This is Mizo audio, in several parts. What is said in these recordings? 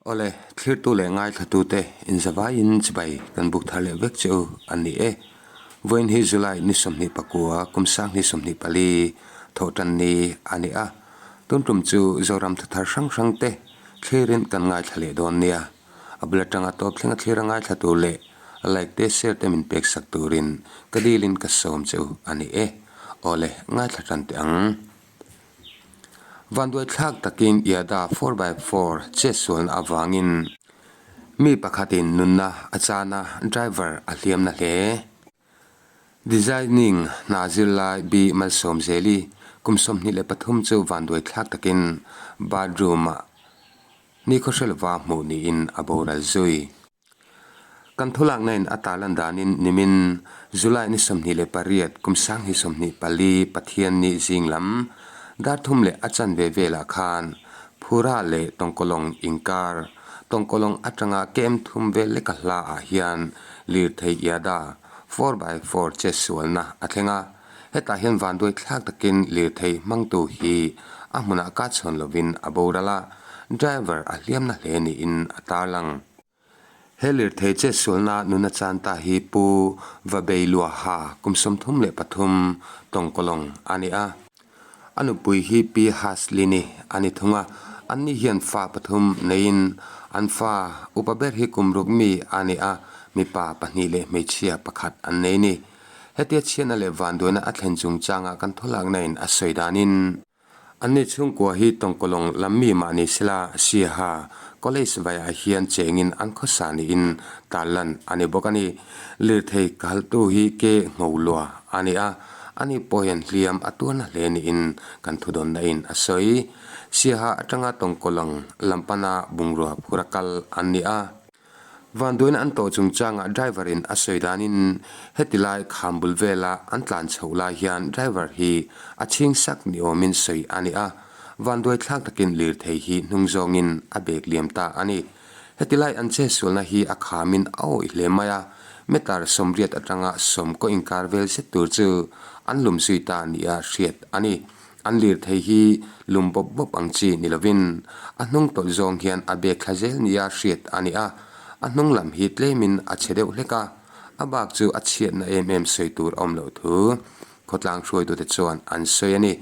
Awle, thlirtu leh ngaithlatute inzavaiin chibai kan buk thar leh vek che u a ni e. Vawiin hi July ni 24, kum 2024 thawhtan ni a ni a. Tun tum chu Zoram thuthar hrang hrang te thlirin kan ngaithla leh dawn nia. A bul atanga tawp thlenga thlir a ngaithla tur leh like te share te min pek sak turin ka dilin ka sawm che u a ni e. Awle, ngaithla tan teh ang. Vanduaithlak takin Iada 4x4 chetsualna avangin mi pakhatin nunna a chan a, driver a hliamna hle. Designing hna zirlai B Malsawmzeli kum 23 chu vanduaithlak takin bathroom-ah nikhaw hre lova hmuh niin a boral zui. Kan thulakna in a tarlan danin nimin July ni 28 kum 2024 Pathianni zing lam dar thum leh a chanve velah khan Phura leh Tawngkawlawng inkar Tawngkawlawng atanga kem thum vel leka hla ah hian lirthei Iada 4x4 chetsualna a thleng a, hetah hian vanduai thlak takin lirthei hmangtu hi a hmunah ka chhawn lovin a boral a, driver a hliamna hle niin a tarlang. He lirthei chetsualna nuna chan ta hi Pu Vabeiluaha kum 33 Tawngkawlawng a ni a. A nupui hi Pi Haslini a ni thung a, anni hian fa pathum neiin an fa upa ber hi kum ruk mi a ni a, mipa pahnih leh hmeichhia pakhat an nei ni. Hetia chhiatna leh vanduaina a thlen chungchanga kan thawlakna in a sawi danin, Anni chhungkua hi Tawngkawlawng lam mi mah ni sela Siaha College vaiah hian chengin an khawsa niin tarlan a ni bawk a ni. Lirthei kaltu hi ke ngholua a ni a, ani pawh hian hliam a tuarna hle niin kan thudawnna in a sawi. Siaha atanga Tawngkawlawng lam pana bungrua phura kal an ni a. Vanduaina an tawh chungchangah driver in a sawi danin heti lai kham bul vela an tlan chhoh lai hian driver hi a chhing sak ni awmin sawi a ni a, vanduai thlak takin lirthei hi hnung zawngin a bek liam ta a ni. Heti lai an chetsualna hi a khamin a awih hle mai a, meter 80 atanga sawm kaw inkar vel zet tur chu an lum zui ta nia hriat a ni. An lirthei hi lum bawp bawp ang chi ni lovin a hnung tawlh zawng hian a bek thla zel nia hriat a ni a, a hnung lam hi tlemin a chhe deuh hlek a, a bak chu a chhiatna em em sawi tur a awm loh thu khawtlang hruaitute chuan an sawi a ni.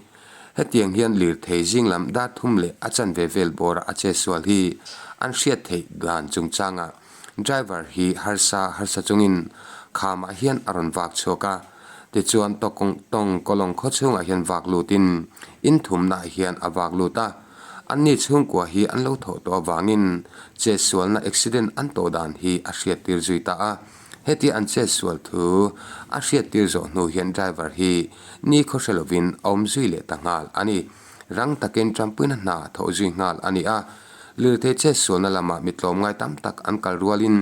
Hetiang hian lirthei zing lam dar thum leh a chanve vel bawra a chetsual hi an hriat theih dan chungchangah Driver hi harsa harsa chungin khamah hian a rawn vak chhuak a, tichuan tawkawng tawng kawlawng khaw chhungah hian vak lutin in thumnaah hian a vak lut a. Anni chhungkua hi an lo thawh tawh avangin chetsualna accident an tawh dan hi a hriattir zui ta a. Hetia an chetsual thu a hriattir zawh hnu hian driver hi ni khaw hre lovin a awm zui leh ta nghal a ni. Rang takin tanpuina hna thawh zui nghal a ni a. Lirthei chetsualna lamah mi tlawmngai tam tak an kal rualin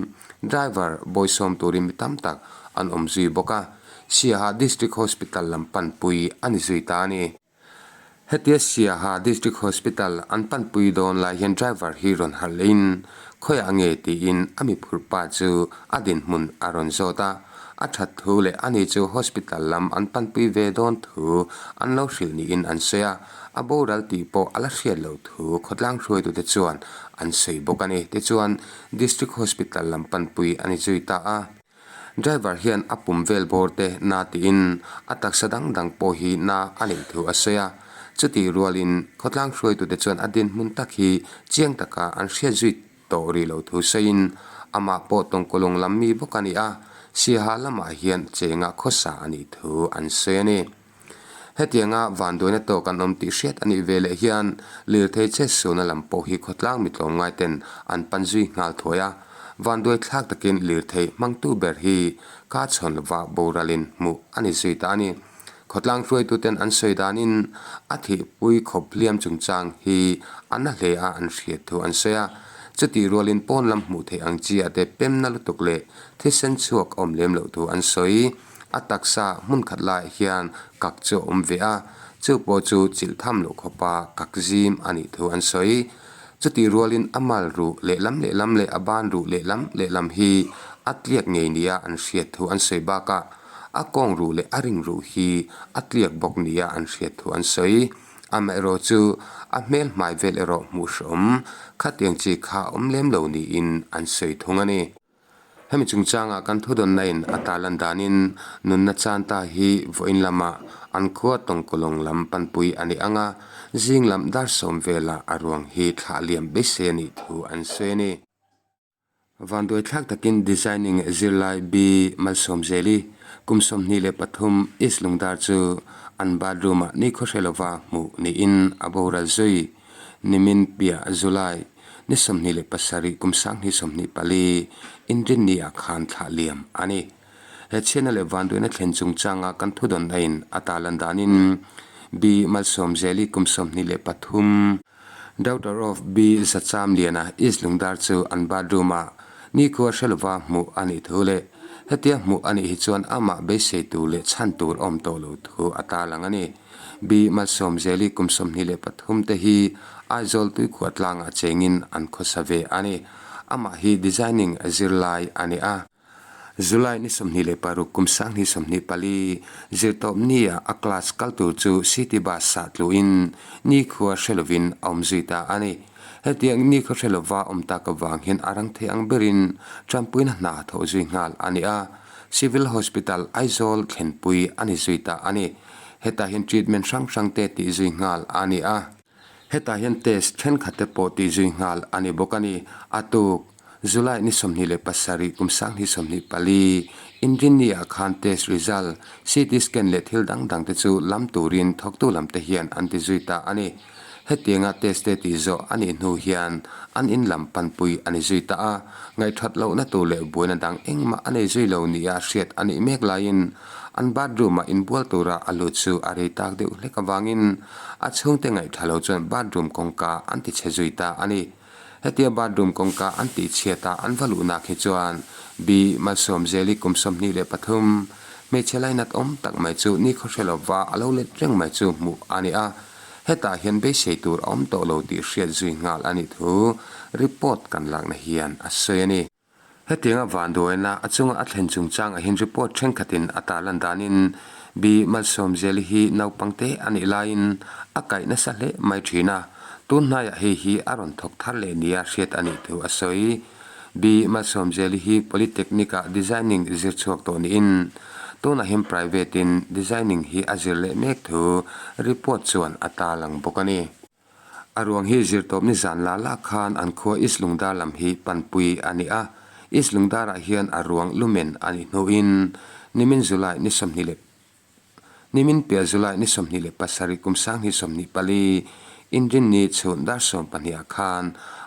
driver bawisawm turin mi tam tak an awm zui bawk a, Siaha District Hospital lam panpui a ni zui ta a ni. Hetia Siaha District Hospital an panpui dawn lai hian driver hi rawn harh lehin khawiah nge tiin a mi phurh pa chu a dinhmun a rawn zawt a, a that thu leh ani chu hospital lam an panpui ve dawn thu an lo hrilh niin an sawi a. A boral tih pawh a la hriat loh thu khawtlang hruaitute chuan an sawi bawk a ni. Tichuan, District Hospital lam panpui a ni zui ta a. Driver hian a pum vel bawr te na tiin a taksa dang dang pawh hi na a neih thu a sawi a. Chutih rualin khawtlang hruaitute chuan a dinhmun tak hi chiang taka an hriat zui tawh rih loh thu sawiin amah pawh Tawngkawlawng lam mi bawk a ni a, Siaha lamah hian chenga khawsa a nih thu an sawi a ni. Hetianga vanduaina tawk an awm tih hriat a nih ve leh hian lirthei chetsualna lam pawh hi khawtlang mi tlawmngai ten an pan zui nghal thuai a, vanduai thlak takin lirthei hmangtu ber hi ka chhawn lova boralin hmuh a ni zui ta a ni. Khawtlang hruaituten an sawi danin a thihpui khawp hliam chungchang hi a na hle a an hriat thu an sawi a, chutih rualin pawn lam hmuh theih ang chi a te pemna lutuk leh thisen chhuak a awm lem loh thu an sawi. A taksa hmun khat laiah hian kak chu a awm ve a, chu pawh chu chilh tham loh khawpa kak zim a nih thu an sawi. Chutih rualin a mal ruh lehlam lehlam leh a ban ruh lehlam lehlam hi a tliak ngei nia an hriat thu an sawi bakah a kawng ruh leh a ring ruh hi a tliak bawk nia an hriat thu an sawi. Amaherawh chu a hmel hmai vel erawh hmuh hrehawm khatiang chi kha awm lem lo niin an sawi thung a ni. Hemi chungchanga kan thudawnna in a tarlan danin nunna chan ta hi vawiin lama an khua tawngkawlawng lam panpui a ni ang a, zing lam dar sawm velah a ruang hi thlah liam beisei a nih thu an sawi a ni. Vanduaithlak takin Designing zirlai B Malsawmzeli, kum 23 East Lungdar chu an bathroom-ah nikhaw hre lova hmuh niin a boral zui. Nimin piah July ni 27 kum 2024 Inrinni-ah khan thlah liam a ni. He chhiatna leh vanduaina thlen chungchanga kan thudawn aiin a tarlan danin B Malsawmzeli kum 23, Daughter of B Zachamliana East Lungdar chu an bathroom ah nikhua hre lova hmuh a nih thu leh hetia hmuh a nih hi chuan amah beisei tur leh chhan tur awm tawh lo thu a tarlang a ni. B Malsawmzeli kum 23 te hi Aizawl tuikhuah tlangah chengin an khawsa ve a ni. Amah hi designing zirlai a ni a. July ni 26 kum 2024 zirtawp nia a class kal tur chu city bus ah tluin nikhua hre lovin a awm zui ta a ni. Hetiang nikhua hre lova awm tak avang hian a rang thei ang berin tanpuina hna thawh zui nghal a ni a, Civil Hospital Aizawl thlenpui a ni zui ta a ni. Hetah hian treatment hrang hrang te tih zui nghal a ni a. Hetah hian test thenkhat te pawh tih zui nghal a ni bawk a ni. A tuk, July ni 27 kum 2024, Inrinni ah khan test result, CT scan leh thil dang dang te chu lam turin thawktu lam te hian an ti zui ta a ni. Hetianga test te tih zawh a nih hnu hian an in lam panpui a ni zui ta a, ngaihthat lohna tur leh buaina dang engmah a nei zui lo nia hriat a nih mek laiin an bathroom ah inbual tura a lut chu a rei tak deuh hlek avangin A chhungte ngaihtha lo chuan bathroom kawngka an ti chhe zui ta a ni. Hetia bathroom kawngka an tih chhiat a an va luhnak hi chuan B Malsawmzeli kum 23, hmeichhe lainat awm tak mai chu nikhaw hre lova a lo let reng mai chu hmuh a ni a. Hetah hian beisei tur a awm tawh lo tih hriat zui nghal a nih thu report kan lakna hian a sawi a ni. Hetianga vanduaina a chunga a thlen chungchang ah hian report thenkhatin a tarlan danin B Malsawmzeli hi naupang te a nih laiin a kaih nasa hle mai thin a, tun hnaiah hei hi a rawn thawk thar leh nia hriat a nih thu a sawi. B Malsawmzeli hi Polytechnic ah Designing zir chhuak tawh niin tunah hian private in Designing hi a zir leh mek thu report chuan a tarlang bawk a ni. A ruang hi zirtawpni zan la la khan an khua East Lungdar lam hi panpui a ni a. East Lungdarah hian a ruang lumen a nih hnuin nimin July ni sawmhnih leh nimin piah July ni 27 kum 2024 Inrinni chhun dar 12 ah khan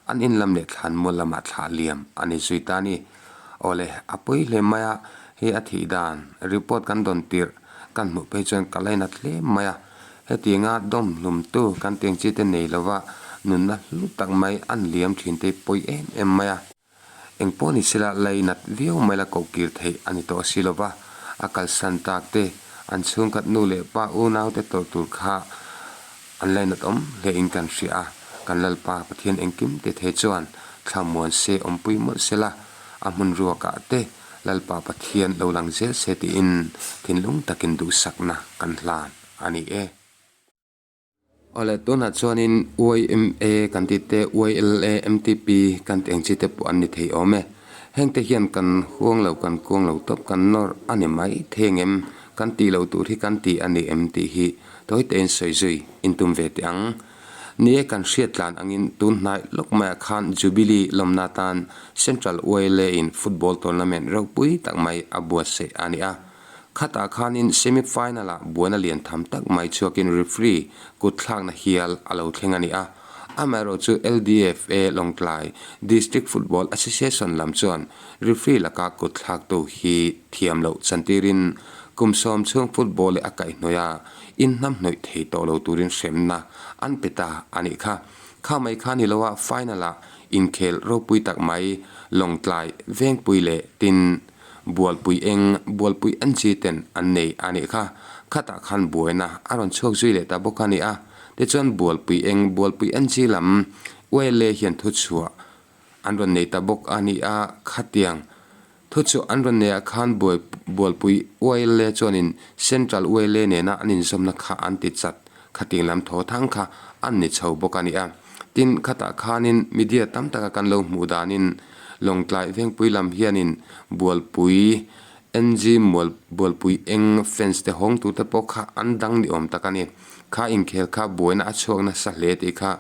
an in lam leh thlanmual lamah thlah liam a ni zui ta a ni. Awle, a pawi hle mai a, hei a thih dan report kan dawn tirh kan hmuh phei chuan ka lainat hle mai a. Hetianga dawm hlumtu kan teng chi te nei lova nunna hlu tak mai an liam thin te pawi em em mai a. Eng pawh ni sela lainat viau mai la koh kir theih a ni tawh si lova, a kalsan tak te, an chhungkhat nu leh pa unau te tawrh tur kha an lainat awm hle in kan hria a. Kan Lalpa Pathian engkim te thei chuan thlamuan se awmpui mawlh sela, a hmun ruakah te Lalpa Pathian lo lang zel se tiin thinlung takin duhsakna kan hlan a ni e. Awle tunah chuanin YMA kan tih te YLA MTP kan tih ang chi te pawh an ni thei awm e. Heng te hian kan huang lo kan kuang lo tawp kan nawr a ni mai thei ang em? Kan tih loh tur hi kan ti a ni em tih hi tawi tein sawi zui intum ve teh ang. Ni e kan hriat tlan angin tun hnai lawk maiah khan Jubilee lawmna atan Central YLA in football tournament ropui tak mai a buatsaih a ni a. Khatah khanin semi final ah buaina lian tham tak mai chhuakin referee kut thlakna hial a lo thleng a ni a. Amaherawh chu LDFA Lawngtlai District Football Association lam chuan referee laka kut thlaktu hi thiam loh chantirin kum sawm chhung football leh a kaihhnawih a inhnamhnawih thei tawh lo turin hremna an pe ta a nih kha. Kha mai kha ni loa final ah inkhel ropui tak mai Lawngtlai Vengpui leh tin Bualpui eng, Bualpui NG ten an nei a nih kha. Khatah khan buaina a rawn chhuak zui leh ta bawk a ni a. Tichuan Bualpui eng, Bualpui NG lam YLA hian thuchhuah an rawn nei ta bawk a ni a. Khatiang thuchhuah an rawn neiah khan Bualpui YLA chuanin Central YLA nena an inzawmna kha an ti chat. Khatiang lam thaw thang kha an ni chho bawk a ni a. Tin, khatah khanin media tam taka kan lo hmuh danin Lawngtlai Vengpui lam hianin Bualpui NG Mual Bualpui eng fans te hawng turte pawh kha an dang ni awm tak a ni. Kha inkhel kha buaina a chhuak nasa hle tih kha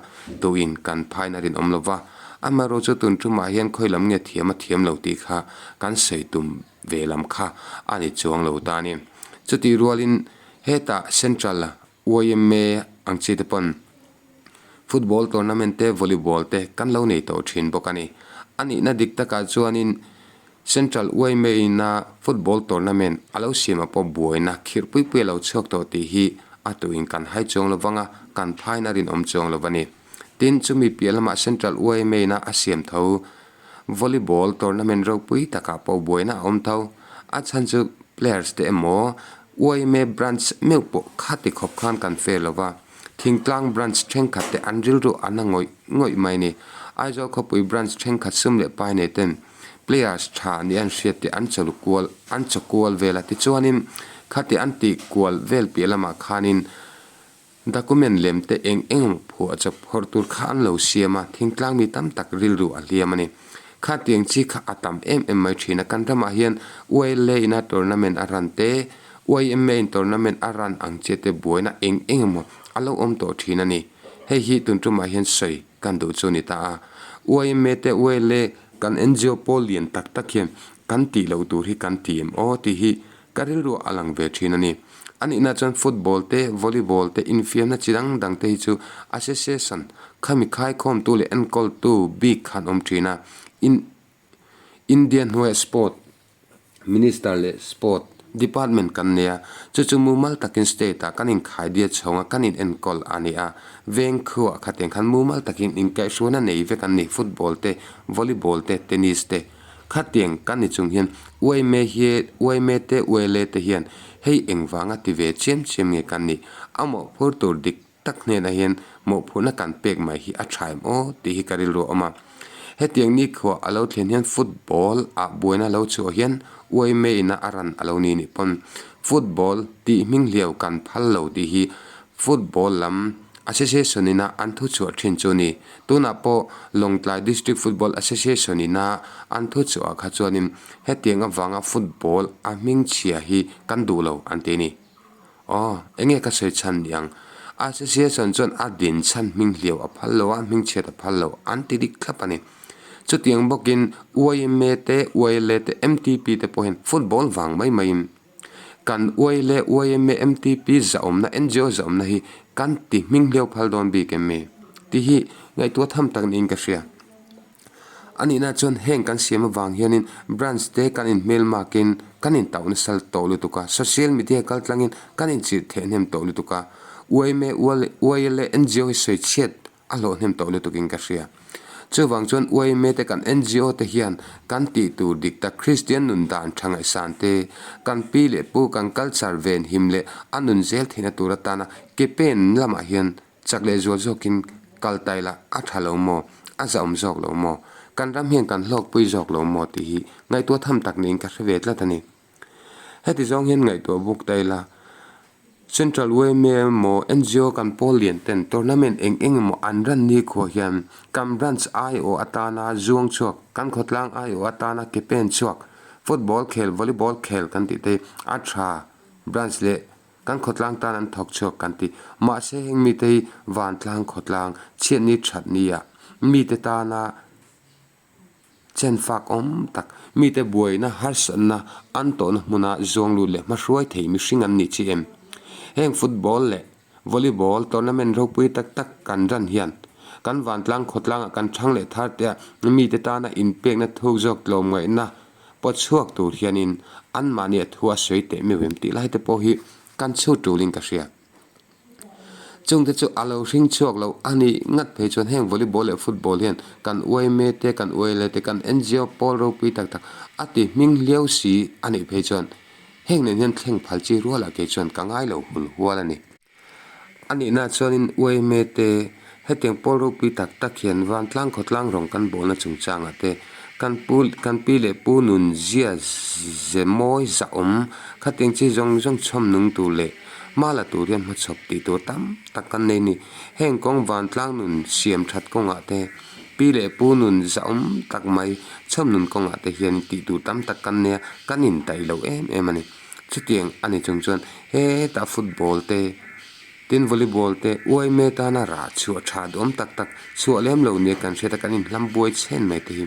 tuin kan phain a rinawm lo va. Amaherawh chu tun tumah hian khawi lam nge thiam a thiam lo tih kha kan sawi tum ve lam kha a ni chuang lo ta a ni. Chutih rualin hetah Central yma ang chi te pawn football tournament te volleyball te kan lo nei tawh thin bawk a ni. A nihna dik takah chuanin Central yma ina football tournament a lo siamah pawh buaina khirh pui pui a lo chhuak tawh tih hi a tuin kan hai chuang lo vang a, kan phain a rinawm chuang lo a ni. Tin, chumi piah lamah Central yma ina a siam tho Volleyball tournament ropui takah pawh buaina a awm tho. A chhan chu players te emaw yma branch meuh pawh khati khawp khan kan fair lo va, thingtlang branch thenkhat te an rilru a na ngawih ngawih mai a ni. Aizawl khawpui branch thenkhat sum leh pai nei ten players tha nih an hriat te an chawl kual an chaw kual vel a tichuanin khati an tih kual vel piah lamah khanin Document lem te eng eng emaw phuah chawp phawrh tur kha an lo siam a, thingtlang mi tam tak rilru a hliam a ni. Khatiang chi kha a tam em em mai thin a, kan ramah hian YLA ina tournament a ran te, YMA in tournament a ran ang che te buaina eng eng emaw a lo awm tawh thin a ni. Hei hi tun tumah hian sawi kan duh chu ni ta a. YMA te YLA kan NGO pawl lian tak tak hian kan tih loh tur hi kan ti em aw tih hi Ka rilru a lang ve thin a ni. A nihna chuan football te, volleyball te, infiamna chi dang dang te hi chu association khami khaikhawmtu leh enkawltu bik khan awm thin a. In India hnuaia sport minister leh sport department kan nei a, chu chu mumal takin state ah kan inkhaidia chhawng a, kan in enkawl a ni a. Veng khuah khatiang khan mumal takin inkaihhruaina nei vek an ni, football te, volleyball te, tennis te. Khatiang kan ni chung hian uaime hi uaime te uaile te hian hei engvanga ti ve chiam chiam nge kan nih? A mawhphur tur dik tak hnenah hian mawhphurhna kan pek mai hi a tha em aw tih hi ka rilru a awm a. Hetiang nikhua a lo thlen hian football ah buaina lo chhuah hian uaime ina a ran a lo ni nih pawn football tih hming hliau kan phal lo tih hi football lam Association ina an thu chhuah thin chu ni. Tunah pawh Lawngtlai District Football Association ina an thu chhuah kha chuanin hetiang avanga football a hmingchhia hi kan duh lo an ti a ni. Aw, enge ka sawi chhan ni ang? Association chuan a din chhan hming hliau a phal lo a, hmingchhiat a phal lo an ti dik thlap a ni. Chutiang bawkin yma te, YLA te, MTP te pawh hian football vang mai maiin Kan uai leh yma MTP zahawmna NGO zahawmna hi kan ti hming hliau phal dawn bik em mi? Tih hi ngaihtuah tham tak niin ka hria. A nihna chuan heng kan siam avang hianin branch te kan inhmel makin kan intauh nasa tawh lutuk a, social media kal tlangin kan inchirh theh hnem tawh lutuk a, yma yla NGO hi sawi chhiat A hlawh hnem tawh lutukin ka hria. Chuvang chuan yma te kan NGO te hian kan tih tur dik tak Kristian nun dan tha ngaihsan te, kan pi leh pu kan culture ven him leh a nun zel theihna tur atana ke pen lamah hian chak leh zual zawkin kal ta ila a tha lo maw, a zahawm zawk lo maw, kan ram hian kan hlawkpui zawk lo maw tih hi ngaihtuah tham tak niin ka hre ve tlat a ni. Heti zawng hian ngaihtuah buk ta ila, Central yma emaw NGO kan pawl lian ten tournament eng eng emaw an ran ni khuah hian kan branch aiawh atana zuang chhuak, kan khawtlang aiawh atana ke pen chhuak, football khel, volleyball khel kan tih te hi a tha branch leh kan khawtlang tan an thawk chhuak kan ti. Mahse heng mite hi vantlang khawtlang chhiatni thatni ah mite tana Chen fak awm tak, mite buaina harsatna an tawhna hmuna zuang lut leh hmahruai thei mihring an ni chi em? Heng football leh volleyball tournament ropui tak tak kan ran hian kan vantlang khawtlangah kan thang leh thar te ah mite tana inpekna thuk zawk tlawmngaihna pawt chhuak tur hianin anmahni a thu a sawi teh meuh em tih lai te pawh hi kan chhut tulin ka hria. Chungte chu a lo hring chhuak lo a nih ngat phei chuan heng volleyball leh football hian kan yma te, kan YLA te, kan NGO pawl ropui tak tak a ti hming hliau si a nih phei chuan heng nen hian thleng phal chi rualah kei chuan ka ngai lo hul hual a ni. A nihna chuanin yma te Hetiang pawl ropui tak tak hian vantlang khawtlang rawng kan bawlna chungchangah te kan pu kan pi leh pu nun zia ze mawi zahawm khatiang chi zawng zawng chhawm nung tur leh Hma la tur hian hmachhawp tih tur tam tak kan nei a ni. Heng kawng vantlang nun siam that kawngah te, pi leh pu nun zahawm tak mai chhawm nun kawngah te hian tih tur tam tak kan nei a, kan intaih lo em em a ni. Chutiang a ni chung chuan hetah football te, Tin, volleyball te uaime tana rah chhuah tha duhawm tak tak chhuah lem lo nia kan hriat a, kan inhlam buai chhen mai te hi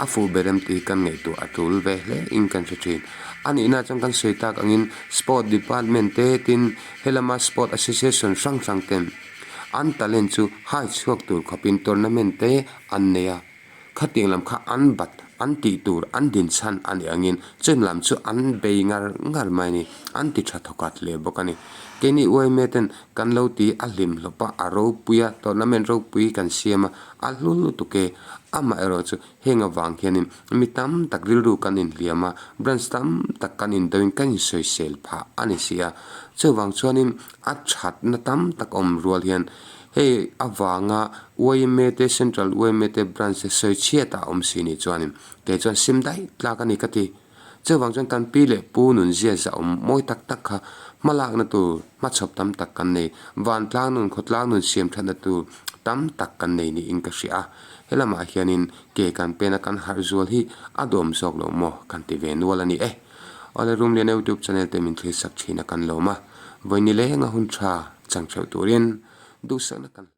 a fuh ber em tih hi kan ngaihtuah a tul ve hle in kan hre thin. A nihna chuan kan sawi tak angin sport department te tin helama sport association hrang hrang ten an talent chu hai chhuak tur khawpin tournament te an nei a. Khatiang lam kha an bat, an tih tur, an din chhan a nih angin chumi lam chu an bei ngar ngar mai a ni. An ti tha thawkhat hle bawk a ni. Keini uaime ten kan lo ti a hlim hlawp a, a ropui a, tournament ropui kan siam a, a hlu lutuk e. Amaherawh chu heng avang hianin mi tam tak rilru kan inhliam a, branch tam tak kan indoin kan insawisel phah a ni si a. Chuvang chuanin a thatna tam tak awm rual hian Hei avanga yma te Central yma te branch te sawi chhiat a awm si nih chuanin kei chuan sim daih tlak a ni ka ti. Chuvang chuan kan pi leh pu nunzia zahawm mawi tak tak kha hmalakna tur hmachhawp tam tak kan nei, vantlang nun khawtlang nun siam thatna tur tam tak kan nei niin ka hria a. He lamah hianin ke kan pena kan harh zual hi a duam zawk lo maw kan ti ve nual a ni e. Awle Rumliana YouTube channel te min thlir sak thin a kan lawm a, vawi ni lenga hun tha chang theuh turin duhsakna kan.